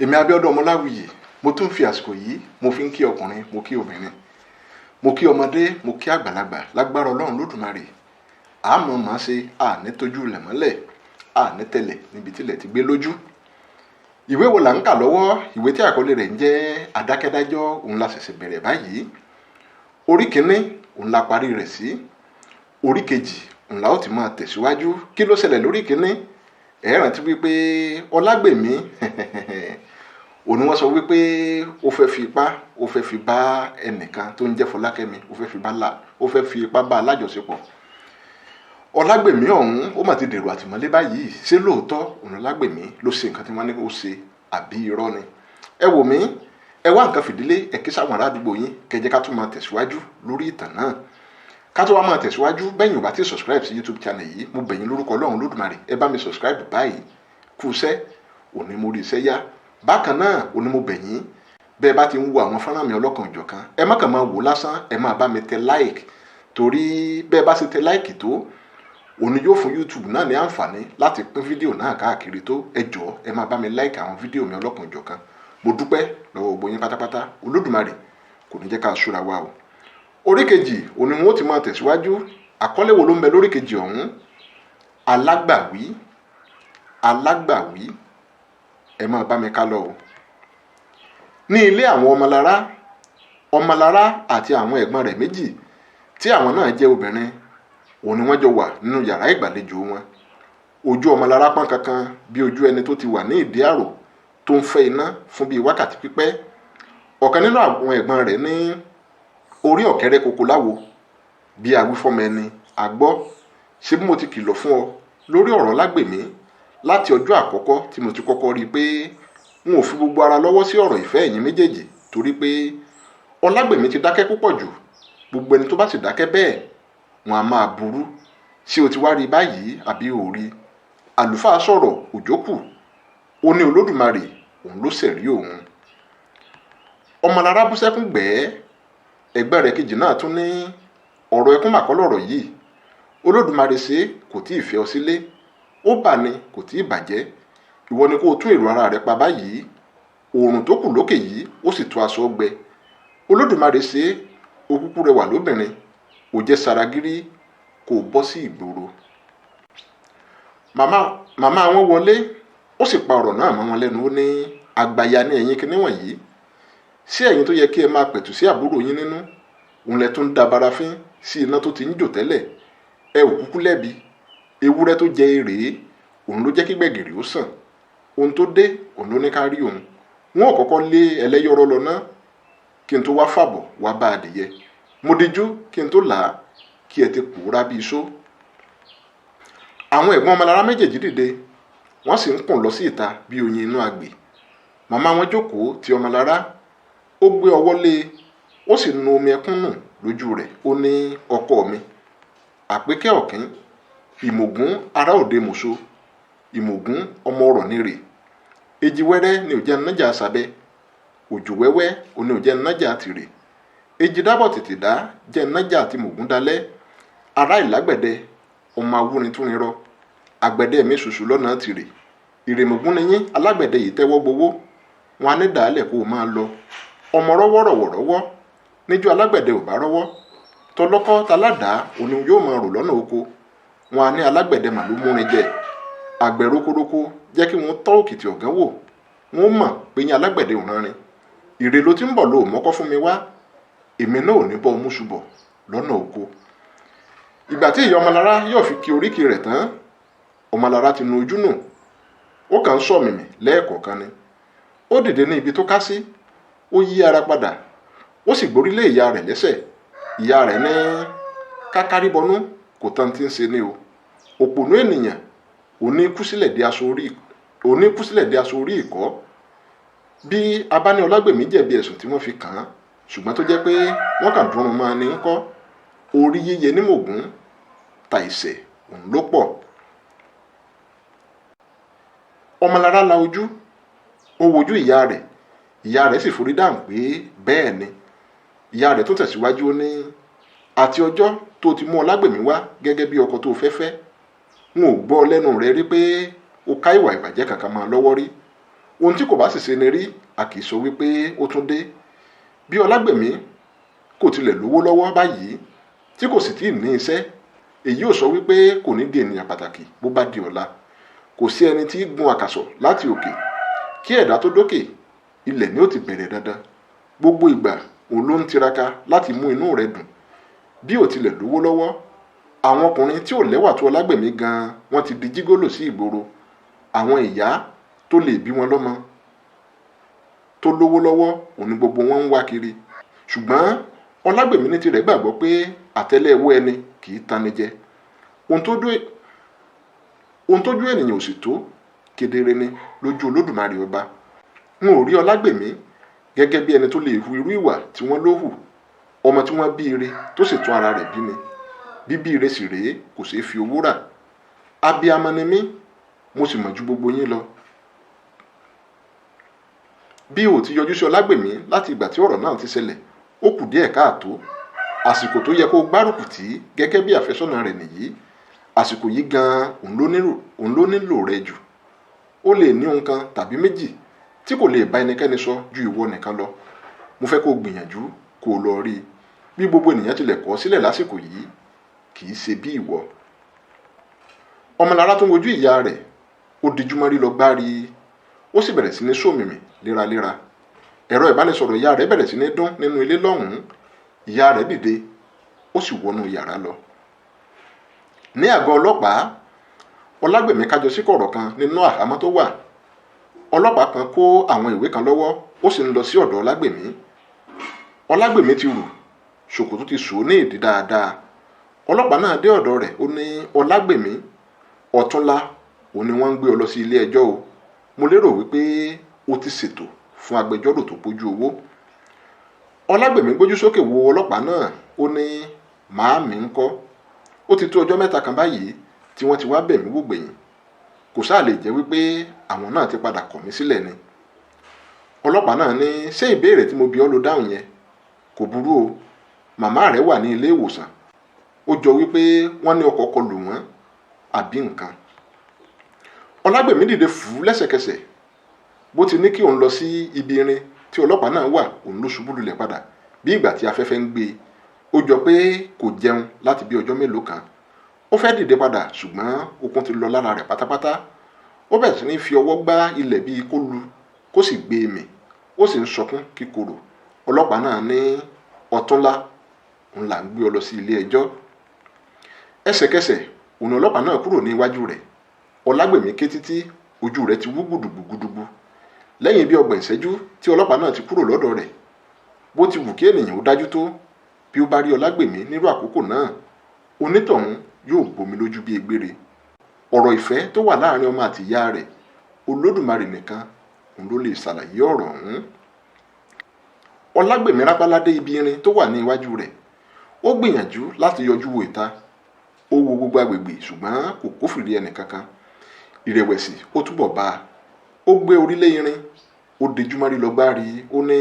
Èmi Abíọ́dún Ọmọláwuyì, mo tún fi àsìkò yìí mo fi ń kí ọkùnrin, mo kí obìnrin, mo kí ọmọdé, mo kí àgbàlagbà. Lágbára Ọlọ́run Lódùmarè, àmọ́ màá ṣe àní tójú ilẹ̀ mọ́lẹ̀, àní tẹ̀lẹ̀ níbi tílẹ̀ ti gbé lójú. Ìwé wo là ń kà lọ́wọ́? Ìwé tí àkọlé rẹ̀ ń jẹ́ Adákẹ́dájọ́, òun la ṣẹ̀ṣẹ̀ bẹ̀rẹ̀ báyìí. Orí kìíní òun la parí rẹ̀ sí. Orí kejì òun la ó ti máa tẹ̀síwájú. Kí ló ṣẹlẹ̀ lórí kìíní? Ẹ rántí wípé Ọlágbèmí òun ni wọ́n sọ wípé ó fẹ́ fi ipá, ó fẹ́ fi bá ẹnìkan tó ń jẹ́ Fọlákẹ́mi, ó fẹ́ fi bá là, ó fẹ́ fi ipá bá alájọṣepọ̀. Ọlágbèmí ọ̀hún ó mà ti dèrò àtìmọ́lé báyìí. Ṣé lóòótọ́ òun Ọlágbèmí ló ṣe nǹkan tí wọ́n ní ó ṣe, àbí irọ́ ni? Ẹ wò mí, ẹ wá nǹkan fìdílé, ẹ kí sáwọn ará àdúgbò yín kẹjẹ ká tún máa tẹ̀síwájú lórí ìtàn náà. Ká tó wá máa tẹ̀síwájú, bẹ́yìn ò bá ti subscribe sí YouTube channel yìí, mo bẹ̀ yín lórúkọ Ọlọ́run Lódùmarè, ẹ bá mi subscribe báyìí. Kú iṣẹ́ òní, mo rí iṣẹ́ yá. Bákan náà òní, mo bẹ̀ yín, bẹ́ẹ̀ bá ti ń wo àwọn fọ́nrán mi ọlọ́kan òjọ̀kan, ẹ má kàn máa wò lásán, ẹ máa bá mi tẹ like, torí bẹ́ẹ̀ bá ṣe tẹ like tó, òní yóò fún YouTube náà ní àǹfààní láti pín fídíò náà káàkiri tó. Ẹ jọ̀ọ́, ẹ máa bá mi like àwọn fídíò mi ọlọ́kan òjọ̀kan. Mo dúpẹ́ lọ́wọ́ gbogbo yín pátápátá. Olódùmarè kò ní jẹ́ ká ṣúra wa o. Orí kejì òní wọn ó ti máa tẹ̀síwájú. Àkọlé wo ló ń bẹ lórí kejì ọ̀hún? Alágbàwí, alágbàwí. Ẹ máa bá mi ká lọ o. Ní ilé àwọn Ọmọlára, Ọmọlára àti àwọn ẹ̀gbọ́n rẹ̀ méjì tí àwọn náà jẹ́ obìnrin, òun ni wọ́n jọ wà nínú yàrá ìgbàlejò wọn. Ojú Ọmọlára pọ́n kankan bí ojú ẹni tó ti wà ní ìdí àrò tó ń fẹ́ iná fún bíi wákàtí pípẹ́. Ọ̀kan nínú àwọn ẹ̀gbọ́n rẹ̀ ní orí ọ̀kẹ́rẹ́ koko láwo bí awífọ́mọ ẹni àgbọ́. Ṣé bí mo ti kìlọ̀ fún ọ lórí ọ̀rọ̀ Lágbèmí láti ọjọ́ àkọ́kọ́ tí mo ti kọ́kọ́ rí i pé n ò fi gbogbo ara lọ́wọ́ sí ọ̀rọ̀ ìfẹ́ ẹ̀yin méjèèjì, torí pé Ọlágbèmí ti dákẹ́ púpọ̀ jù. Gbogbo ẹni tó bá sì dákẹ́ bẹ́ẹ̀, wọn a máa burú. Ṣé o ti wá rí i báyìí, àbí ò rí i? Àlùfáà sọ̀rọ̀ òjókù, ó ní Olódùmarè òun ló ṣẹ̀rí òun. Ọmọlára bú sẹ́kún gbẹ́ẹ́. Ẹgbẹ́ rẹ̀ kejì náà tún ní ọ̀rọ̀ ẹkún màkọ́ lọ̀rọ̀ yìí. Olódùmarè ṣe kò tí ì fẹ́ ọ sílé, ó bà ní kò tí ì bàjẹ́. Ìwọ ni kó o tún èrò ara rẹ pa báyìí. Oòrùn tó kù lókè yìí ó sì tó aṣọ gbẹ. Olódùmarè ṣe òkúkú rẹwà lóbìnrin, ò jẹ́ saragírí kó o bọ́ sí ìgboro. Màmá wọn wọlé, ó sì pa ọ̀rọ̀ náà mọ́ wọn lẹ́nu. Ó ní àgbàyà ní ẹ̀yin kinní wọ̀nyí. Sí ẹ̀yin tó yẹ kí ẹ máa pẹ̀tù sí àbúrò yín nínú, òun lẹ tún ń dabara fín sí iná tó ti ń jò tẹ́lẹ̀. Ẹ ò kúkú lẹ́bi. Ewúrẹ́ tó jẹ èrè òun ló jẹ́ kí gbẹ̀gìrì ó sàn. Ohun tó dé òun ló ní ká rí òun. Wọn ò kọ́kọ́ lé ẹlẹ́yọ̀rọ̀ lọ ná kí n tó wá fàbọ̀ wá bá adìyẹ. Mo dijú kí n tó là á kí ẹ ti pòórá bí iṣó. Àwọn ẹ̀gbọ́n Ọmọlára méjèèjì dìde, wọ́n sì ń kùn lọ sí ìta bí oyin inú agbè. Màmá wọn jókòó ti Ọmọlára, ó gbé ọwọ́ lé e, ó sì nu omi ẹkún nù lójú rẹ̀. Ó ní ọkọ mi, Àpékẹ́ Ọ̀kín, Ìmọ̀gún ará òde Mòso, Ìmọ̀gún ọmọ ọ̀rọ̀ nírè. Èjì wẹ́rẹ́ ni ò jẹ́ nájà sábẹ́, òjò wẹ́wẹ́ òní ò jẹ́ nájà tìrè. Èjì dábọ̀ tètè dá jẹ́ nájà àti mògún dalẹ́. Ará ìlágbẹ̀dẹ, ọmọ awúrin túnrin rọ, àgbẹ̀dẹ mi ṣùṣù lọ́nà tìrè. Ìrèmọ̀gún ni yín, alágbẹ̀dẹ yìí tẹ́wọ́ gbowó. Wọn á ní dàálẹ̀ kó o máa lọ. Ọmọ rọ́wọ́ rọ̀wọ̀rọ́wọ́ níjọ́ alágbẹ̀dẹ ò bá rọ́wọ́ tọlọ́kọ́ taládàá òní yóò máa rò lọ́nà oko. Wọn á ní alágbẹ̀dẹ mà ló múrin jẹ. Àgbẹ̀ rokoroko jẹ́ kí wọ́n tọ́ òkìtì ọ̀gán wò, wọ́n mọ̀ pé yín alágbẹ̀dẹ ò ránrin. Ìrè ló ti ń bọ̀ ló mọ́kọ́ fún mi wá, èmi náà ò ní bọ́ mú ṣubọ̀ lọ́nà oko. Ìgbà tí ìyá Ọmọlára yóò fi kí oríkì rẹ̀ tán, Ọmọlára ti nu ojú nù, ó kàn ń sọ mìmì lẹ́ẹ̀kọ̀ọ̀kan ni. Ó dìde ní ibi tó ká sí, ó yí ara padà, ó sì gbórí lé ìyá rẹ̀ lẹ́sẹ̀. Ìyá rẹ̀ ní kákáríbọnú kò tán tí ń ṣe ni o. Òpònú ènìyàn òní kú sílẹ̀ di aṣọ orí, òní kú sílẹ̀ di aṣọ orí ìkọ́. Bí abáni Ọlágbèmí jẹ̀bi ẹ̀sùn tí wọ́n fi kàn án, ṣùgbọ́n tó jẹ́ pé wọ́n kàn dúnrún mọ́ ni ń kọ́, orí yíyẹ ní mògún ta ìṣẹ̀ òun ló pọ̀. Ọmọlára la ojú, ó wojú ìyá rẹ̀, ìyá rẹ̀ sì forí dáhùn pé bẹ́ẹ̀ ni. Ìyá rẹ̀ tó tẹ̀síwájú, ó ní àti ọjọ́ tó ti mú Ọlágbèmí wá gẹ́gẹ́ bí ọkọ tó fẹ́ fẹ́, n ò gbọ́ lẹ́nu rẹ̀ rí pé o ká ìwà ìbàjẹ́ kankan mọ́ lọ́wọ́ rí. Ohun tí kò bá sì ṣe ni rí, a kì í sọ wípé ó tún dé. Bí Ọlágbèmí kò tilẹ̀ lówó lọ́wọ́ báyìí tí kò sì tíì ní iṣẹ́, èyí ò sọ wípé kò ní di ènìyàn pàtàkì bó bá di ọ̀la. Kò sí ẹni tí í gun àkàsọ̀ láti òkè. Kí ẹ̀dá tó dókè, ilẹ̀ ni ó ti bẹ̀rẹ̀ dandan. Gbogbo ìgbà òun ló ń tiraka láti mú inú rẹ̀ dùn. Bí ò tilẹ̀ lówó lọ́wọ́, àwọn ọkùnrin tí ò lẹ́wà tó Ọlágbèmí gan-an wọ́n ti di jígólò sí ìgboro. Àwọn ìyá tó lè bí wọn lọ́mọ tó lówó lọ́wọ́ òun ni gbogbo wọn ń wá kiri. Ṣùgbọ́n Ọlágbèmí ní tirẹ̀ gbàgbọ́ pé àtẹ́lẹwọ́ ẹni kì í tanni jẹ. Ohun tójú ènìyàn ò sì tó kedere ni lójú Olódùmarè ọba. N ò rí Ọlágbèmí gẹ́gẹ́ bí ẹni tó lè hu irú ìwà tí wọ́n ló hù. Ọmọ tí wọ́n bí ire tó sì tún ara rẹ̀ bí ni. Bíbí ire sì rèé, kò ṣeé fi owó rà. Abiyamọ ni mí, mo sì mọ̀ ju gbogbo yín lọ. Bí o ti yọjú sí Ọlágbèmí láti ìgbà tí ọ̀rọ̀ náà ti ṣẹlẹ̀, ó kù díẹ̀ káàtó. Àsìkò tó yẹ kó gbárùkù tì í gẹ́gẹ́ bí àfẹ́sọ́nà rẹ̀ nìyí. Àsìkò yìí gan-an òun ló nílò rẹ jù. Ó lè ní ohun kan tàbí méjì tí kò lè bá ẹnikẹ́ni sọ ju ìwọ nìkan lọ. Mo fẹ́ kó gbìyànjú kó lọ rí i. Bí gbogbo ènìyàn tilẹ̀ kọ̀ ọ́ sílẹ̀ lásìkò yìí, kì í ṣe bí ìwọ. Ọmọlára tún wojú ìyá rẹ̀, ó dijú mọ́rí lọ gbárí, ó sì bẹ̀rẹ̀ sí ní sómìmì léraléra. Ẹ̀rọ ìbánisọ̀rọ̀ ìyá rẹ̀ bẹ̀rẹ̀ sí ní dún nínú ilé lọ́hùn-ún. Ìyá rẹ̀ dìde, ó sì wọnú yàrá lọ. Ní àgọ́ ọlọ́pàá, Ọlágbèmí kájọ sí kọ̀rọ̀ kan nínú àhámọ́ tó wà. Ọlọ́pàá kan kó àwọn ìwé kan lọ́wọ́, ó sì ń lọ sí ọ̀dọ̀ Ọlágbèmí. Ọlágbèmí ti rù, ṣòkòtò ti sùn ní ìdí dáadáa. Ọlọ́pàá náà dé ọ̀dọ̀ rẹ̀, ó ní Ọlágbèmí, ọ̀túnla òun ni wọ́n ń gbé ọ lọ sí ilé ẹjọ́ o. Mo lérò wípé o ti ṣètò fún agbẹjọ́rò tó pójú owó. Ọlágbèmí gbójú sókè wo ọlọ́pàá náà, ó ní màámi ńkọ́. Ó ti tó ọjọ́ mẹ́ta kan báyìí tí wọ́n ti wá bẹ̀ mí wò gbẹ̀yìn. Kò sáà lè jẹ́ wípé àwọn náà ti padà kọ̀ mí sílẹ̀ ni. Ọlọ́pàá náà ní ṣé ìbéèrè tí mo bi ọ́ ló dáhùn yẹn? Kò burú o. Màmá rẹ̀ wà ní ilé ìwòsàn. Ó jọ wípé wọ́n ní ọkọ̀ kọlù wọ́n àbí nǹkan. Ọlágbèmí dìde fù ú lẹ́sẹ̀kẹsẹ̀. Bó ti ní kí òun lọ sí ibi irin tí ọlọ́pàá náà wà, òun ló ṣubú lulẹ̀ padà bí ìgbà tí afẹ́fẹ́ ń gbé e. Ó jọ pé kò jẹun láti bí ọjọ́ mélòó kan. Ó fẹ́ dìde padà ṣùgbọ́n okun ti lọ lára rẹ̀ pátápátá. Ó bẹ̀rẹ̀ sí ní fi ọwọ́ gbá ilẹ̀ bíi kó lu kó sì gbé e mì. Ó sì ń sọkún kíkorò. Ọlọ́pàá náà ní ọ̀túnla òun là ń gbé ọ lọ sí ilé ẹjọ́. Ẹsẹ̀kẹsẹ̀ òun ni ọlọ́pàá náà kúrò ní iwájú rẹ̀. Ọlágbèmí ké títí, ojú rẹ̀ ti wú gbùdùgbùgbùdùgbù. Lẹ́yìn bí ọgbọ̀n ìṣẹ́jú tí ọlọ́pàá náà ti kúrò lọ́dọ̀ rẹ̀, bó ti wù kí ènìyàn ó dájú tó, bí ó bá rí Ọlágbèmí nírú àkókò náà, onítọ̀hún yóò gbomi lójú bí egbére. Ọ̀rọ̀ ìfẹ́ tó wà láàrin ọmọ àti ìyá rẹ̀, Olódùmarè nìkan òun ló lè ṣàlàyé ọ̀rọ̀ ọ̀hún. Ọlágbèmí rápálá dé ibi irin tó wà ní iwájú rẹ̀. Ó gbìyànjú láti yọjú wo ìta. Ó wo gbogbo agbègbè ṣùgbọ́n kò kófìrí ẹnì kankan. Ìrẹ̀wẹ̀sì ó túbọ̀ bá a. Ó gbé orí lé irin, ó dijú mọ́rí lọ gbárí, ó ní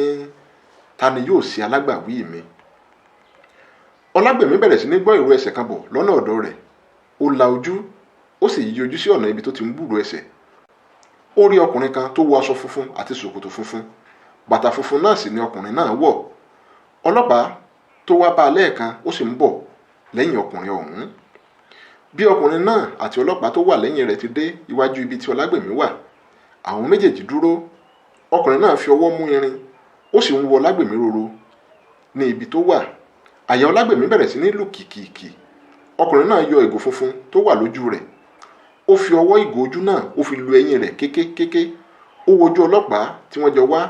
ta ni yóò ṣe alágbàwí mi? Ọlágbèmí bẹ̀rẹ̀ sí ní gbọ́ ìró ẹsẹ̀ kan bọ̀ lọ́nà ọ̀dọ̀ rẹ̀. Ó la ojú, ó sì yí ojú sí ọ̀nà ibi tó ti ń gbúròó ẹsẹ̀. Ó rí ọkùnrin kan tó wọ aṣọ funfun àti ṣòkòtò funfun. Bàtà funfun náà sì ni ọkùnrin náà wọ̀. Ọlọ́pàá tó wá bá a lẹ́ẹ̀kan ó sì ń bọ̀ lẹ́yìn ọkùnrin ọ̀hún. Bí ọkùnrin náà àti ọlọ́pàá tó wà lẹ́yìn rẹ̀ ti dé iwájú ibi tí Ọlágbèmí wà, àwọn méjèèjì dúró. Ọkùnrin náà fi ọwọ́ mú irin, ó sì ń wo Ọlágbèmí roro ní ibi tó wà. Àyà Ọlágbèmí bẹ̀rẹ̀ sí ní lù kìkìkì. Ọkùnrin náà yọ ìgò funfun tó wà lójú rẹ̀. Ó fi ọwọ́ ìgò ojú náà ó fi lu eyín rẹ̀ kékékéké. Ó wojú ọlọ́pàá tí wọ́n jọ wá,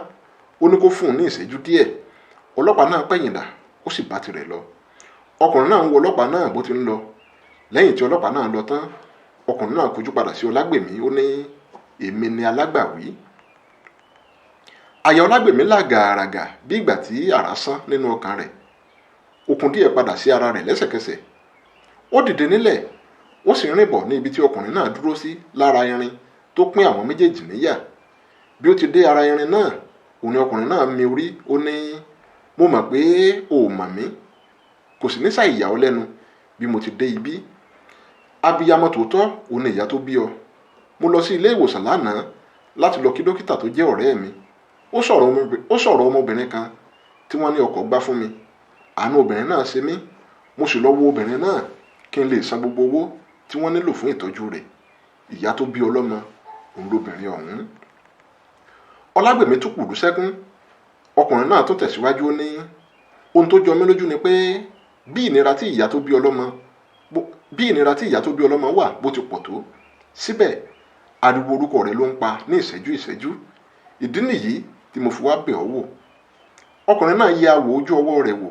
ó ní kó fún un ní ìṣẹ́jú díẹ̀. Ọlọ́pàá náà pẹ̀yìndà, ó sì bá tirẹ̀ lọ. Ọkùnrin náà ń wo ọlọ́pàá náà bó ti ń lọ. Lẹ́yìn tí ọlọ́pàá náà lọ tán, ọkùnrin náà kojú padà sí Ọlágbèmí, ó ní èmi ni alágbàwí. Àyà Ọlágbèmí là gàràgà bí ìgbà tí àrá sán nínú ọkàn rẹ̀. Okun díẹ̀ padà sí ara rẹ̀ lẹ́sẹ̀kẹsẹ̀. Ó dìde nílẹ̀, ó sì rìn bọ̀ ní ibi tí ọkùnrin náà dúró sí lára irin tó pín àwọn méjèèjì níyà. Bí ó ti dé ara irin náà, òun ni ọkùnrin náà mi orí, ó ní mo mọ̀ pé o ò mọ̀ mí, kò sì ní ṣàì yà ọ́ lẹ́nu bí mo ti dé ibí. Abiyamọ tòótọ́ òun ni ìyá tó bí ọ. Mo lọ sí ilé ìwòsàn lánàá láti lọ kí dókítà tó jẹ́ ọ̀rẹ́ mi. Ó sọ̀rọ̀ ọmọbìnrin kan tí wọ́n ní ọkọ̀ gbá fún mi. Àánú obìnrin náà ṣe mí. Mo sì lọ wo obìnrin náà kí n lè san gbogbo owó tí wọ́n nílò fún ìtọ́jú rẹ̀. Ìyá tó bí ọlọ́mọ òun lóbìnrin ọ̀hún. Ọlágbèmí tún kùrú sẹ́kún. Ọkùnrin náà tó tẹ̀síwájú, ó ní ohun tó jọ mí lójú ni pé bí ìnira tí ìyá tó bí ọlọ́mọ wà bó ti pọ̀ tó, síbẹ̀ ariwo orúkọ rẹ̀ ló ń pa ní ìṣẹ́jú ìṣẹ́jú. Ìdí nìyí tí mo fi wá bẹ̀ ọ́ wò. Ọkùnrin náà yẹ àwọ̀ ojú ọwọ́ rẹ̀ wò.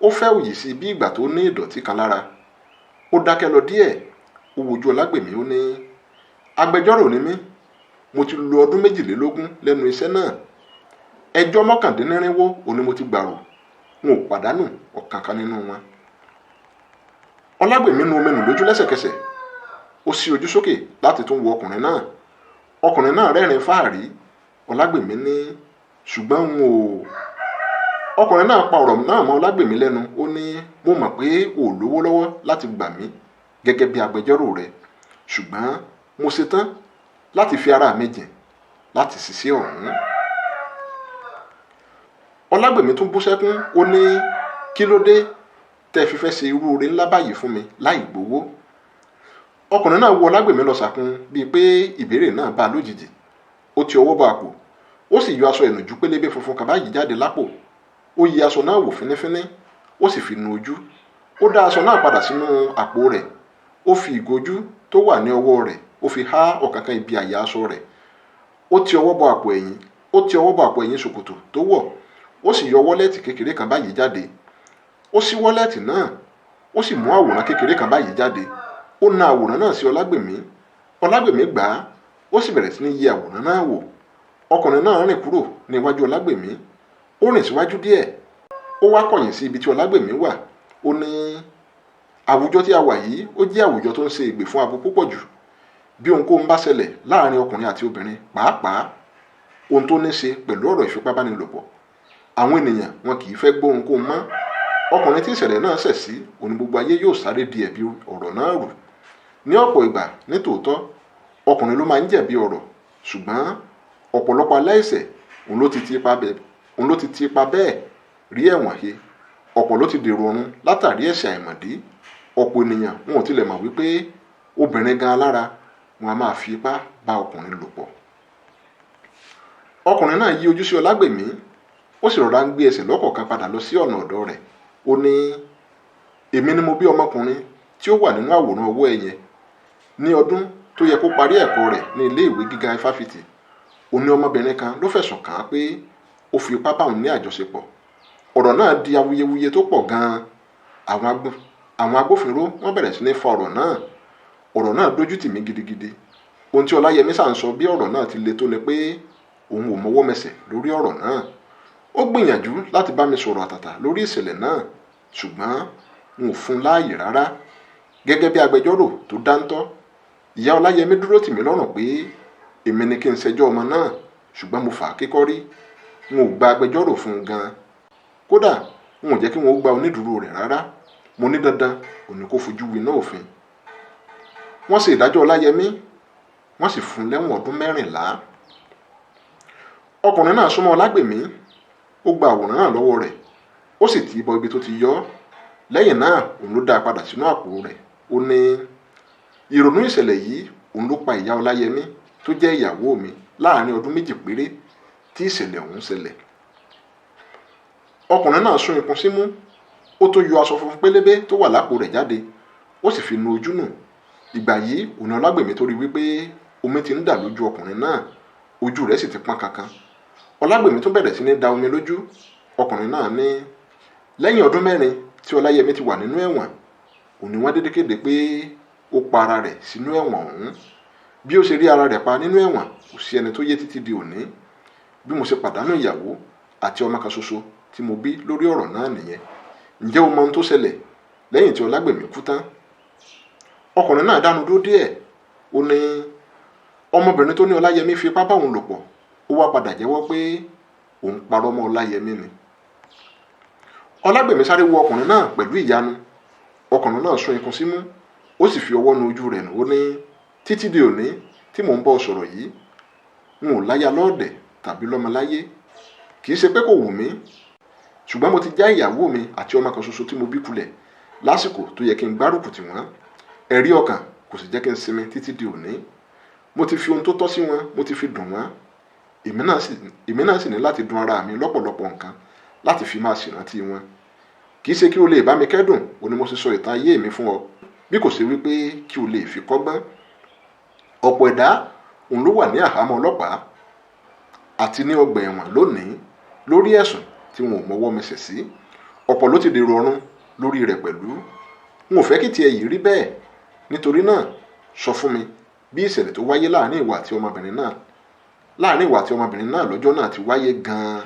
Ó fẹ́ òyì sí bí ìgbà tó ní ìdọ̀tí kan lára. Ó dákẹ́ lọ díẹ̀. Ó wojú Ọlágbèmí, ó ní agbẹjọ́rò ni mí. Mo ti lo ọdún 22 lẹ́nu iṣẹ́ náà. Ẹjọ́ 419 òní mo ti gbàrò. N ò pàdánù ọ̀kankan nínú wọn. Ọlágbèmí nu omi nù lójú lẹ́sẹ̀kẹsẹ̀. Ó ṣí ojú sókè láti tún wo ọkùnrin náà. Ọkùnrin náà rẹ́rìn fáàrí. Ọlágbèmí ní ṣùgbọ́n n ò. Ọkùnrin náà pa ọ̀rọ̀ náà mọ́ Ọlágbèmí lẹ́nu. Ó ní mo mọ̀ pé o ò lówó lọ́wọ́ láti gbà mí gẹ́gẹ́ bí agbẹjọ́rò rẹ, ṣùgbọ́n mo ṣetán láti fi ara mi jìn láti ṣiṣẹ́ ọ̀hún. Ọlágbèmí tún bú sẹ́kún. Ó ní kí ló dé tẹ́ fi fẹ́ ṣe irú oore ńlá báyìí fún mi láì gbowó? Ọkùnrin náà wo Ọlágbèmí lọ sàkún bíi pé ìbéèrè náà bá a lójijì. Ó ti ọwọ́ bọ àpò, ó sì yọ aṣọ ìnùjú pélébé funfun kan báyìí jáde lápò. Ó yí aṣọ náà wò fínífíní, ó sì fi nu ojú. Ó dá aṣọ náà padà sínú àpò rẹ̀. Ó fi ìgòjú tó wà ní ọwọ́ rẹ̀, ó fi há ọ̀kánkán ibi àyà aṣọ rẹ̀. Ó ti ọwọ́ bọ àpò ẹ̀yìn, ó ti ọwọ́ bọ àpò ẹ̀yìn ṣòkòtò tó wọ̀. Ó sì yọ wọ́lẹ́ẹ̀tì kékeré kan báyìí jáde. Ó ṣí wọ́lẹ́ẹ̀tì náà, ó sì mú àwòrán kékeré kan báyìí jáde. Ó na àwòrán náà sí Ọlágbèmí. Ọlágbèmí gbà á, ó sì bẹ̀rẹ̀ sí ní yẹ àwòrán náà wò. Ọkùnrin náà rìn kúrò ní iwájú Ọlágbèmí. Ó rìn síwájú díẹ̀. Ó wá kọ̀yìn sí ibi tí Ọlágbèmí wà. Ó ní àwùjọ tí a wà yìí ó jẹ́ àwùjọ tó ń ṣe ìgbè fún abo púpọ̀ jù. Bí ohunkóhun bá ṣẹlẹ̀ láàrin ọkùnrin àti obìnrin, pàápàá ohun tó ní ṣe pẹ̀lú ọ̀rọ̀ ìfipábánilòpọ̀, àwọn ènìyàn wọn kì í fẹ́ gbọ́ ohunkóhun mọ́. Ọkùnrin tí ìṣẹ̀lẹ̀ náà ṣẹ̀ sí òní gbogbo ayé yóò sáré di ẹ̀bi ọ̀rọ̀ náà rù. Ní ọ̀pọ̀ ìgbà nítòótọ́ ọkùnrin ló máa ń jẹ̀bi ọ̀rọ̀, ṣùgbọ́n ọ̀pọ̀lọpọ̀ aláìṣẹ̀ òun ló ti ti ipa bẹ́ẹ̀ rí ẹ̀wọ̀n he. Ọ̀pọ̀ ló ti dèrò ọ̀run látàrí ẹ̀ṣẹ̀ àìmọ̀dí. Ọ̀pọ̀ ènìyàn wọn ò tilẹ̀ mọ̀ wípé obìnrin gan alára wọn a máa fi ipá bá ọkùnrin lò pọ̀. Ọkùnrin náà yí ojú sí Ọlágbèmí, ó sì rọra ń gbé ẹsẹ̀ lọ́kọ̀ọ̀kan padà lọ sí ọ̀nà ọ̀dọ̀ rẹ̀. Ó ní èmi ni mo bí ọmọkùnrin tí ó wà nínú àwòrán ọwọ́ ẹ yẹn. Ní ọdún tó yẹ kó parí ẹ̀kọ́ rẹ̀ ní ilé ìwé gíga ifáfitì, ó ní ọmọbìnrin kan ló fẹ̀sùn kàn án pé ó fi ipá bá òun ní àjọṣepọ̀. Ọ̀rọ̀ náà di awuyewuye tó pọ̀ gan-an. Àwọn agbófinró wọ́n bẹ̀rẹ̀ sí ní fa ọ̀rọ̀ náà. Ọ̀rọ̀ náà dójú tì mí gidigidi. Ohun tí Ọláyẹmí sà ń sọ bí ọ̀rọ̀ náà ti le tó ni pé òun ò mọwọ́ mẹsẹ̀ lórí ọ̀rọ̀ náà. Ó gbìyànjú láti bá mi sọ̀rọ̀ àtàtà lórí ìṣẹ̀lẹ̀ náà, ṣùgbọ́n n ò fún un láàyè rárá. Gẹ́gẹ́ bí agbẹjọ́rò tó dáńtọ́, ìyá Ọláyẹmí dúró tì mí lọ́rùn pé èmi ni kí n ṣẹjọ́ ọmọ náà, ṣùgbọ́n mo fà á kíkọ́rí. N ò gba agbẹjọ́rò fún un gan-an. Kódà n ò jẹ́ kí wọ́n ó gba onídùúró rẹ̀ rárá. Mo ní dandan òní kó fojú winá òfin. Wọ́n ṣe ìdájọ́ Ọláyẹmí, wọ́n sì fún un lẹ́wọ̀n ọdún 14. Ọkùnrin náà súnmọ́ Ọlágbèmí, ó gba àwòrán náà lọ́wọ́ rẹ̀, ó sì tì í bọ ibi tó ti yọ ọ́. Lẹ́yìn náà òun ló dá a padà sínú àpò rẹ̀. Ó ní ìrònú ìṣẹ̀lẹ̀ yìí òun ló pa ìyá Ọláyẹmí tó jẹ́ ìyàwó mi láàrin ọdún 2 péré tí ìṣẹ̀lẹ̀ ọ̀hún ṣẹlẹ̀. Ọkùnrin náà sún ikùn símú, ó tún yọ aṣọ funfun pélébé tó wà lápò rẹ̀ jáde, ó sì fi nu ojú nù. Ìgbà yìí òun Ọlágbèmí tó rí wípé omi ti ń dà lójú ọkùnrin náà, ojú rẹ̀ sì ti pọ́n kankan. Ọlágbèmí tún bẹ̀rẹ̀ sí ní da omi lójú. Ọkùnrin náà ní lẹ́yìn ọdún 4 tí Ọláyẹmí ti wà nínú ẹ̀wọ̀n, òun ni wọ́n dédé kéde pé ó pa ara rẹ̀ sínú ẹ̀wọ̀n ọ̀hún. Bí ó ṣe rí ara rẹ̀ pa nínú ẹ̀wọ̀n kò sí ẹni tó yé títí di òní. Bí mo ṣe pàdánù ìyàwó àti ọmọ kan ṣoṣo tí mo bí lórí ọ̀rọ̀ náà nìyẹn. Ǹjẹ́ o mọ ohun tó ṣẹlẹ̀ lẹ́yìn tí Ọlágbèmí kú tán? Ọkùnrin náà dánu dúró díẹ̀. Ó ní ọmọbìnrin tó ní Ọláyẹmí fi ipá bá òun lò pọ̀, ó wá padà jẹ́wọ́ pé òun parọ́ mọ́ Ọláyẹmí ni. Ọlágbèmí sáré wo ọkùnrin náà pẹ̀lú ìyanu. Ọkùnrin náà sún ikùn símú, ó sì fi ọwọ́ nu ojú rẹ̀ nù. Ó ní títí di òní tí mò ń bọ́ sọ̀rọ̀ yìí, n N ò láya lọ́ọ̀dẹ̀ tàbí lọ́mọ láyé. Kì í ṣe pé kò wù mí, ṣùgbọ́n mo ti já ìyàwó mi àti ọmọ kan ṣoṣo tí mo bí kulẹ̀ lásìkò tó yẹ kí n gbárùkù tì wọ́n. Ẹ̀rí ọkàn kò sì jẹ́ kí n sinmi títí di òní. Mo ti fi ohun tó tọ́ sí wọn, mo ti fi dùn wọ́n. Èmi náà sì ní láti dùn ara mi lọ́pọ̀lọpọ̀ nǹkan láti fi máa ṣèrántí wọn. Kì í ṣe kí o lè bá mi kẹ́dùn, òun ni mo ṣe sọ ìtàn ayé mi fún ọ, bí kò ṣe wípé kí o lè fi kọ́gbọ́n. Ọ̀pọ̀ ẹ̀dá òun ló wà ní àhámọ́ ọlọ́pàá àti ní ọgbà ẹ̀wọ̀n lónìí lórí ẹ̀sùn tí wọn ò mọwọ́ mẹsẹ̀ sí. Ọ̀pọ̀ ló ti dèrò ọ̀run lórí rẹ̀ pẹ̀lú. N ò fẹ́ kí tiẹ̀ yìí rí bẹ́ẹ̀. Nítorí náà, sọ fún mi bí ìṣẹ̀lẹ̀ tó wáyé láàrin ìwà àti ọmọbìnrin náà lọ́jọ́ náà ti wáyé gan-an.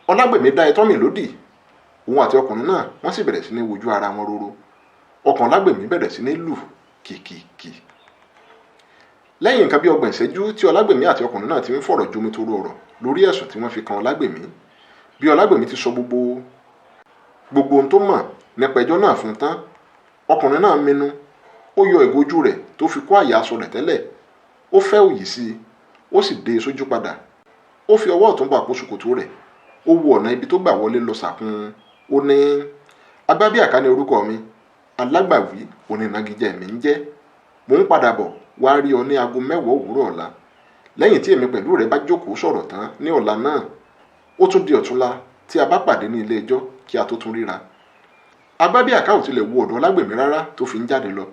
Ọlágbèmí dá itọ́ mi lódì. Òun àti ọkùnrin náà wọ́n sì bẹ̀rẹ̀ sí ní wojú ara wọn roro. Ọkàn Ọlágbèmí bẹ̀rẹ̀ sí ní lù kìkìkì. Lẹ́yìn nǹkan bí ọgbọ̀n ìṣẹ́jú tí Ọlágbèmí àti ọkùnrin náà ti ń fọ̀rọ̀ jomitoro ọ̀rọ̀ lórí ẹ̀sùn tí wọ́n fi kan Ọlágbèmí, bí Ọlágbèmí ti sọ gbogbo ohun tó mọ̀ nípa ẹjọ́ náà fún tán, ọkùnrin náà minú. Ó yọ ìgò ojú rẹ̀ tó fi kó àyà aṣọ rẹ̀ tẹ́lẹ̀, ó fẹ́ òyì sí i, ó sì dé e sójú padà. Ó fi ọwọ́ ọ̀tún bọ àpò ṣòkòtò rẹ̀, ó wo ọ̀nà ibi tó gbà wọlé lọ sàkún. Ó ní, Agbábíàká ni orúkọ mi, Alágbàwí onínagijẹ mi ń jẹ́. Mò ń padà bọ̀ wá rí ọ ní aago 10 òwúrọ̀ ọ̀la. Lẹ́yìn tí èmi pẹ̀lú rẹ bá jókòó sọ̀rọ̀ tán ní ọ̀la náà, ó tún di ọ̀túnla tí a bá pàdé ní ilé ẹjọ́ kí a tó tún ríra. Agbábíàká ò tilẹ̀ wo ọ̀dọ̀ Ọlágbèmí rárá tó fi ń jáde lọ.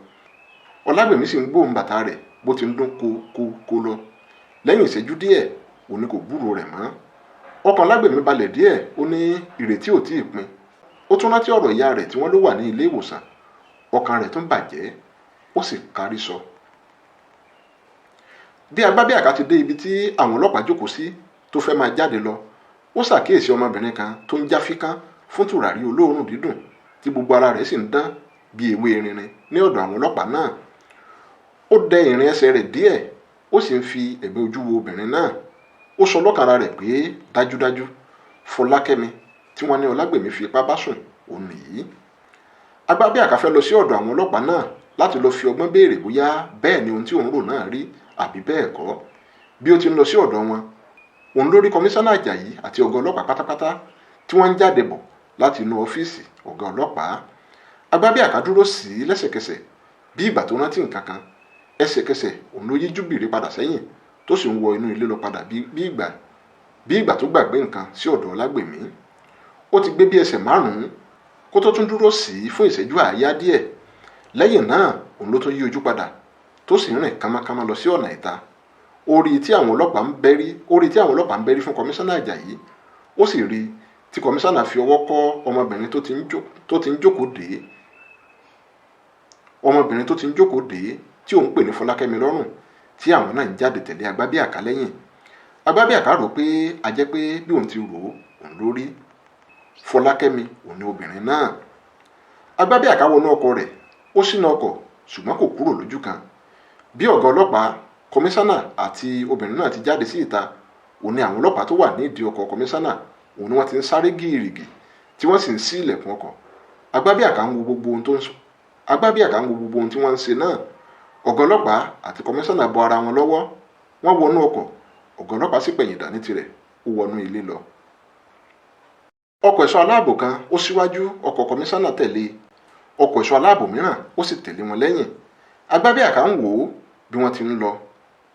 Ọlágbèmí sì ń gbóhùn bàtà rẹ̀ bó ti ń dún kó kó kó lọ. Lẹ́yìn ìṣẹ́jú díẹ̀, òun ni kò gbúròó rẹ̀ mọ́. Ọkàn Ọlágbèmí balẹ̀ díẹ̀, ó ní ìrètí ò tíì pin. Ó tún rántí ọ̀rọ̀ ìyá rẹ̀ tí wọ́n ló wà ní ilé ìwòsàn. Ọkàn rẹ̀ tún bàjẹ́, ó sì kárí sọ. Bí Agbábíàká ti dé ibi tí àwọn ọlọ́pàá jókòó sí tó fẹ́ máa jáde lọ, ó ṣàkíyèsí ọmọbìnrin kan tó ń já fíkán fún tùràrí olóòórùn dídùn tí gbogbo ara rẹ̀ sì ń dán bí ewé rinrin ní ọ̀dọ̀ àwọn ọlọ́pàá náà. Ó dẹ ìrìn ẹsẹ̀ rẹ̀ díẹ̀, ó sì ń fi ẹ̀gbẹ́ ojú wo obìnrin náà. Ó sọ lọ́kàn ara rẹ̀ pé dájúdájú Fọlákẹ́mi tí wọ́n ní Ọlágbèmí fi ipá bá sùn òun nìyí. Agbábíàká fẹ́ lọ sí ọ̀dọ̀ àwọn ọlọ́pàá náà láti lọ fi ọgbọ́n béèrè bóyá bẹ́ẹ̀ ni ohun tí òun rò náà rí àbí bẹ́ẹ̀ kọ́. Bí ó ti ń lọ sí ọ̀dọ̀ wọn, òun ló rí kọmíṣánná Àjàyí àti ọ̀gá ọlọ́pàá pátápátá tí wọ́n ń jáde bọ̀ láti inú ọ́fíìsì ọ̀gá ọlọ́pàá. Agbábíàká dúró sí i lẹ́sẹ̀kẹsẹ̀ bí ìgbà tó rántí nǹkan kan. Ẹsẹ̀kẹsẹ̀ òun ló yíjú bìrì padà sẹ́yìn tó sì ń wọ inú ilé lọ padà bí ìgbà tó gbàgbé nǹkan sí ọ̀dọ̀ Ọlágbèmí. Ó ti gbé bí ẹsẹ̀ 5 kó tó tún dúró sí i fún ìṣẹ́jú àáyá díẹ̀. Lẹ́yìn náà òun ló tún yí ojú padà tó sì ń rìn kámákámá lọ sí ọ̀nà ìta. Ó rí tí àwọn ọlọ́pàá ń bẹ́rí fún kọmíṣánná Àjàyí. Ó sì rí tí kọmíṣánná fi ọwọ́ kọ́ ọmọbìnrin tó ti ń jókòó dé tí òun pè ní Fọlákẹ́mi lọ́rùn tí àwọn náà ń jáde tẹ̀lé Agbábíàká lẹ́yìn. Agbábíàká rò pé a jẹ́ pé bí òun ti rò ó òun ló rí. Fọlákẹ́mi òun ni obìnrin náà. Agbábíàká wọnú ọkọ̀ rẹ̀, ó ṣínà ọkọ̀ ṣùgbọ́n kò kúrò lójú kan. Bí ọ̀gá ọlọ́pàá, kọmíṣánná àti obìnrin náà ti jáde sí ìta, òun ni àwọn ọlọ́pàá tó wà ní ìdí ọkọ̀ kọmíṣánná òun ni wọ́n ti ń sáré gìrìgì tí wọ́n sì ń ṣí ilẹ̀kùn ọkọ̀. Agbábíàká ń wo gbogbo ohun tí wọ́n ń ṣe náà. Ọ̀gá ọlọ́pàá àti kọmíṣánná bọ ara wọn lọ́wọ́, wọ́n wọnú ọkọ̀. Ọ̀gá ọlọ́pàá sì pẹ̀yìn dà ní tirẹ̀, ó wọnú ilé lọ. Ọkọ̀ ẹ̀ṣọ́ aláàbò kan ó síwájú ọkọ̀ kọmíṣánná tẹ̀lé, ọkọ̀ ẹ̀ṣọ́ aláàbò mìíràn ó sì tẹ̀lé wọn lẹ́yìn. Agbábíàká ń wò ó bí wọ́n ti ń lọ.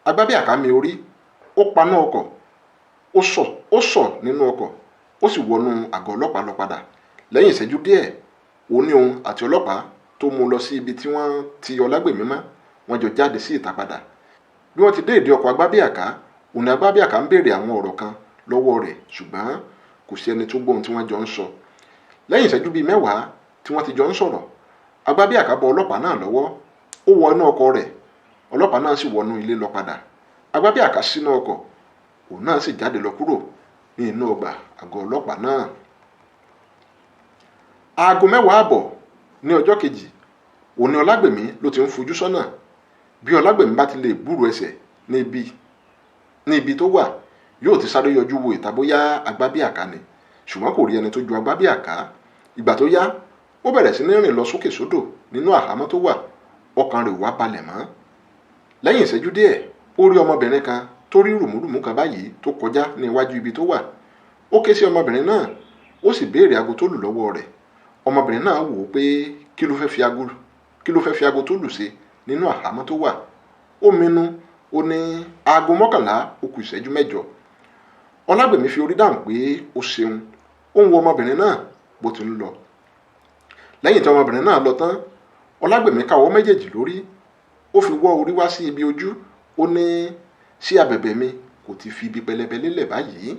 Agbábíàká mi orí, ó paná ọkọ̀, ó sọ̀ nínú ọkọ̀, ó sì wọnú àgọ́ ọlọ́pàá lọ padà. Lẹ́yìn ìṣẹ́jú díẹ̀, òun ní òun àti ọlọ́pàá tó mú lọ sí ibi tí wọ́n ti Ọlágbèmí mọ́, wọ́n jọ jáde sí ìta padà. Bí wọ́n ti dé ìdí ọkọ̀ Agbábíàká, òun ní Agbábíàká ń béèrè àwọn ọ̀rọ̀ kan lọ́wọ́ rẹ̀, ṣùgbọ́n kò sí ẹni tó gbọ́ ohun tí wọ́n jọ ń sọ. Lẹ́yìn ìṣẹ́jú bíi 10 tí wọ́n ti jọ ń sọ̀rọ̀, Agbábíàká bọ ọlọ́pàá náà lọ́wọ́, ó wọ inú ọkọ̀ rẹ̀, ọlọ́pàá náà sì wọnú ilé lọ padà. Agbábíàká sínú ọkọ̀, òun náà sì jáde lọ kúrò ní inú ọgbà àgọ́ ọlọ́pàá náà. Aago 10:30 ní ọjọ́ kejì, òun ní Ọlágbèmí ló ti ń fojú sọ́nà. Bí Ọlágbèmí bá ti lè gbúròó ẹsẹ̀ ní ibi tó wà, yóò ti sáré yọjú wo ìta bóyá Agbábíàká ni, ṣùgbọ́n kò rí ẹni tó ju Agbábíàká. Ìgbà tó yá, ó bẹ̀rẹ̀ sí ní rìn lọ sókè sódò nínú àhámọ́ tó wà, ọkàn rẹ̀ wá balẹ̀ mọ́. Lẹ́yìn ìṣẹ́jú díẹ̀, ó rí ọmọbìnrin kan tó rí rùmúrùmú kan báyìí tó kọjá ní iwájú ibi tó wà. Ó ké sí ọmọbìnrin náà, ó sì béèrè aago tó lù lọ́wọ́ rẹ̀. Ọmọbìnrin náà wò ó pé kí ló fẹ́ fi aago tó lù ṣe nínú àhámọ́ tó wà. Ó minú, ó ní aago 11 ó kù ìṣẹ́jú 8. Ọlágbèmí fi orí dáhùn pé ó ṣeun. Ó ń wo ọmọbìnrin náà bó ti ń lọ. Lẹ́yìn tí ọmọbìnrin náà lọ tán, Ọlágbèmí ká ọwọ́ méjèèjì lórí, ó fi wọ́ orí wá sí ibi ojú. Ó ní sí abẹ̀bẹ̀ mi kò ti fi ibi pẹlẹbẹ lélẹ̀ báyìí.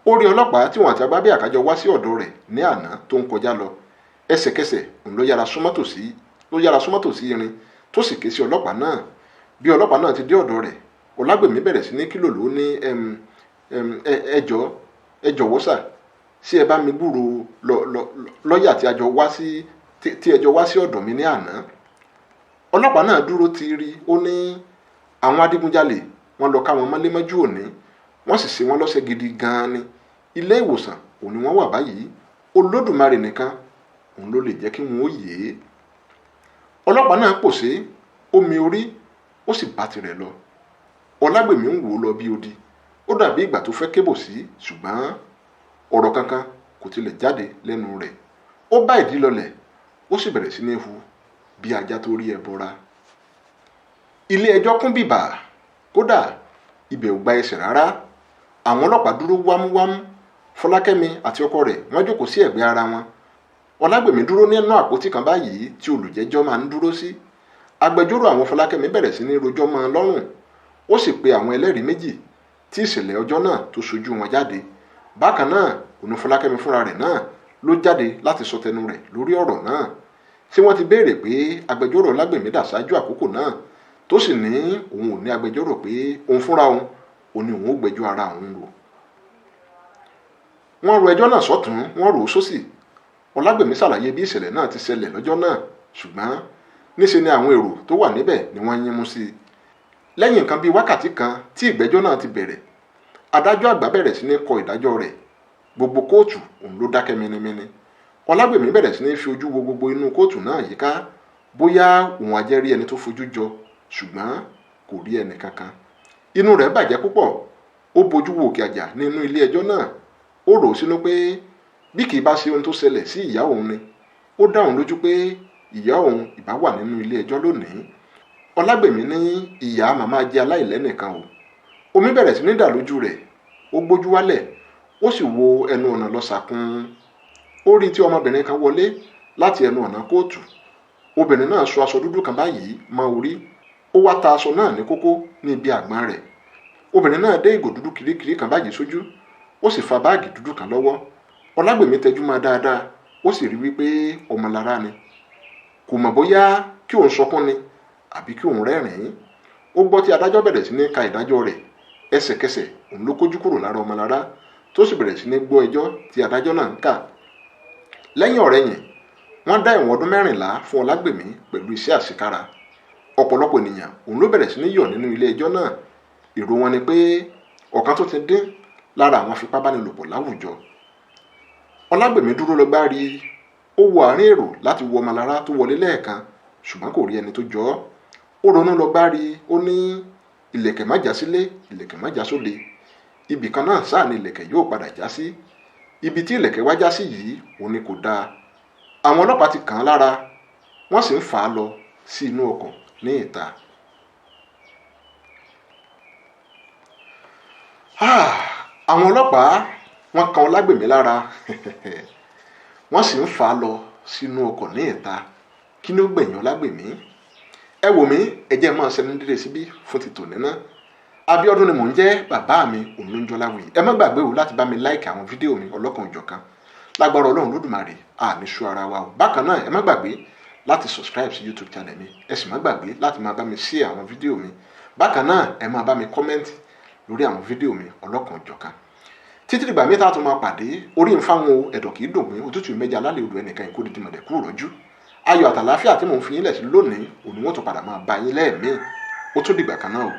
Ó rí ọlọ́pàá tí wọn àti Agbábíàká jọ wá sí ọ̀dọ̀ rẹ̀ ní àná tó ń kọjá lọ. Ẹsẹ̀kẹsẹ̀ òun ló yára súnmọ́ tòsí irin tó sì ké sí ọlọ́pàá náà. Bí ọlọ́pàá náà ti dé ọ̀dọ̀ rẹ̀, Ọlágbèmí bẹ̀rẹ̀ sí ní kílò ló ní ẹ jọ̀wọ́ sà, ṣé ẹ bá mi gbúròó lọ́ọ̀yà tí ẹ jọ wá sí ọ̀dọ̀ mi ní àná. Ọlọ́pàá náà dúró ti rí, ó ní àwọn adigunjalè wọ́n lọ ká wọn mọ́lé mọ́jú òní, wọ́n sì ṣe wọ́n lọ́ṣẹ́ gidi gan-an ni. Ilé ìwòsàn òun ni wọ́n wà báyìí. Olódùmarè nìkan òun ló lè jẹ́ kí wọ́n ó yè é. Ọlọ́pàá náà pòṣé, ó mi orí, ó sì bá tirẹ̀ lọ. Ọlágbèmí ń wò ó lọ bí odi. Ó dàbí ìgbà tó fẹ́ kébò sí, ṣùgbọ́n ọ̀rọ̀ kankan kò tilẹ̀ jáde lẹ́nu rẹ̀. Ó bá ìdí lọlẹ̀, ó sì bẹ̀rẹ̀ sí ní hu bí ajá tó rí ẹbọra. Ilé ẹjọ́ kún bìbà, kódà ibẹ̀ ò gba ẹsẹ̀ rárá. Àwọn ọlọ́pàá dúró wámúwámú. Fọlákẹ́mi àti ọkọ rẹ̀ wọ́n jókòó sí ẹ̀gbẹ́ ara wọn. Ọlágbèmí dúró nínú àpótí kan báyìí tí olùjẹ́jọ́ máa ń dúró sí. Agbẹjọ́rò àwọn Fọlákẹ́mi bẹ̀rẹ̀ sí ní rojọ́ mọ́ ọn lọ́rùn. Ó sì pe àwọn ẹlẹ́rìí méjì tí ìṣẹ̀lẹ̀ ọjọ́ náà tó ṣojú wọn jáde. Bákan náà, òun Fọlákẹ́mi fúnra rẹ̀ náà ló jáde láti sọ tẹnu rẹ̀ lórí ọ̀rọ̀ náà. Ṣé wọ́n ti béèrè pé agbẹjọ́rò Ọlágbèmí dà ṣáájú àkókò náà, tó sì ní òun ò ní agbẹjọ́rò, pé òun fúnra òun òun ni òun ó gbẹ́jọ́ ara òun rò. Wọ́n ro ẹjọ́ náà sọ́tùn, wọ́n rò ó sósì. Ọlágbèmí ṣàlàyé bí ìṣẹ̀lẹ̀ náà ti ṣẹlẹ̀ lọ́jọ́ náà, ṣùgbọ́n níṣe ni àwọn èrò tó wà níbẹ̀ ni wọ́n yínmú sí i. Lẹ́yìn nǹkan bíi wákàtí kan tí ìgbẹ́jọ́ náà ti bẹ̀rẹ̀, adájọ́ àgbà bẹ̀rẹ̀ sí ní kọ ìdájọ́ rẹ̀. Gbogbo kóòtù òun ló dákẹ́ minimini. Ọlágbèmí bẹ̀rẹ̀ sí ní fi ojú wo gbogbo inú kóòtù náà yíká, bóyá òun á jẹ́ rí ẹni tó fojú jọ, ṣùgbọ́n kò rí ẹnì kankan. Inú rẹ̀ bàjẹ́ púpọ̀. Ó bojú wo òkè àjà nínú ilé ẹjọ́ náà. Ó rò ó sínú pé bí kì í bá ṣe ohun tó ṣẹlẹ̀ sí ìyá òun ni, ó dá òun lójú pé ìyá òun ìbá wà nínú ilé ẹjọ́ lónìí. Ọlágbèmí ní ìyá màmá jẹ́ aláìlẹ́nìkan o. Omi bẹ̀rẹ̀ sí ní dà lójú rẹ̀. Ó gbójú wálẹ̀, ó sì wo ẹnu ọ̀nà lọ sàkún. Ó rí tí ọmọbìnrin kan wọlé láti ẹnu ọ̀nà kóòtù. Obìnrin náà sọ aṣọ dúdú kan báyìí mọ́ orí. Ó wá ta aṣọ náà ní kókó ní ibi àgbọ̀n rẹ̀. Obìnrin náà dé ìgò dúdú kirikiri kan báyìí sójú, ó sì fa báàgì dúdú kan lọ́wọ́. Ọlágbèmí tẹjú mọ́ dáadáa, ó sì rí wípé ọmọlára ni. Kò mọ̀ bóyá kí òun sọkún ni àbí kí òun rẹ́rìn-ín. Ó gbọ́ tí adájọ́ bẹ̀rẹ̀ sí ní ka ìdájọ́ rẹ̀. Ẹsẹ̀kẹsẹ̀ òun ló kójú kúrò lára ọmọlára, tó sì bẹ̀rẹ̀ sí ní gbọ́ ẹjọ́ tí adájọ́ náà ń kà. Lẹ́yìn ọ̀rẹ̀yìn, wọ́n dá ẹ̀wọ̀n ọdún 14 fún Ọlágbèmí pẹ̀lú iṣẹ́ àṣekára. Ọ̀pọ̀lọpọ̀ ènìyàn òun ló bẹ̀rẹ̀ sí ní yọ̀ nínú ilé ẹjọ́ náà. Èrò wọn ni pé ọ̀kan tó ti dín lára àwọn afipábánilòpọ̀ láwùjọ. Ọlágbèmí dúró lọ gbárí. Ó wo àárín èrò láti wo ọmọlára tó wọlé lẹ́ẹ̀kan, ṣùgbọ́n kò rí ẹni tó jọ ọ́. Ó ronú lọ gbárí, ó ní ìlẹ̀kẹ̀ má já sílé, ìlẹ̀kẹ̀ má já sóde. Ibì kan náà sáà ni ìlẹ̀kẹ̀ yóò padà já sí. Ibi tí ìlẹ̀kẹ̀ wá já sí yìí òun ni kò dáa. Àwọn ọlọ́pàá ti kàn án lára, wọ́n sì ń fà á lọ sí inú ọkọ̀ ní ìta. Àwọn ọlọ́pàá wọ́n kan Ọlágbèmí lára, wọ́n sì ń fà á lọ sínú ọkọ̀ ní ìta. Kí ni ó gbẹ̀yìn Ọlágbèmí? Ẹ wò mí, ẹ jẹ́ máa ṣẹnu dédé síbí fún ti tòní ná. Abíọ́dún ni mò ń jẹ́, bàbá mi òun ló ń jọlá wuyì. Ẹ má gbàgbé o láti bá mi láìkì àwọn fídíò mi ọlọ́kan òjọ̀kan. Lágbára Ọlọ́run Lódùmarè, àní sú ara wa o. Bákan náà, ẹ má gbàgbé láti subscribe sí YouTube channel mi. Ẹ sì má gbàgbé láti máa bá mi share àwọn fídíò mi. Bákan náà, ẹ máa bá mi comment lórí àwọn fídíò mi ọlọ́kan òjọ̀kan. Títí dìgbà mẹ́ta tó máa pàdé, orí ń fáwọn o, ẹ̀dọ̀ kì í dùn mí, òtútù mẹ́ja lálẹ́ odò ẹnìkan ìkó dídì mọ̀dẹ̀kú rọ́jú. Ayọ̀ àtàláfíà tí mò ń fi yín lẹ̀ sí lónìí, òní wọ́n tún padà máa bá yín lẹ́ẹ̀míì. Ó tún dìgbà kan náà o.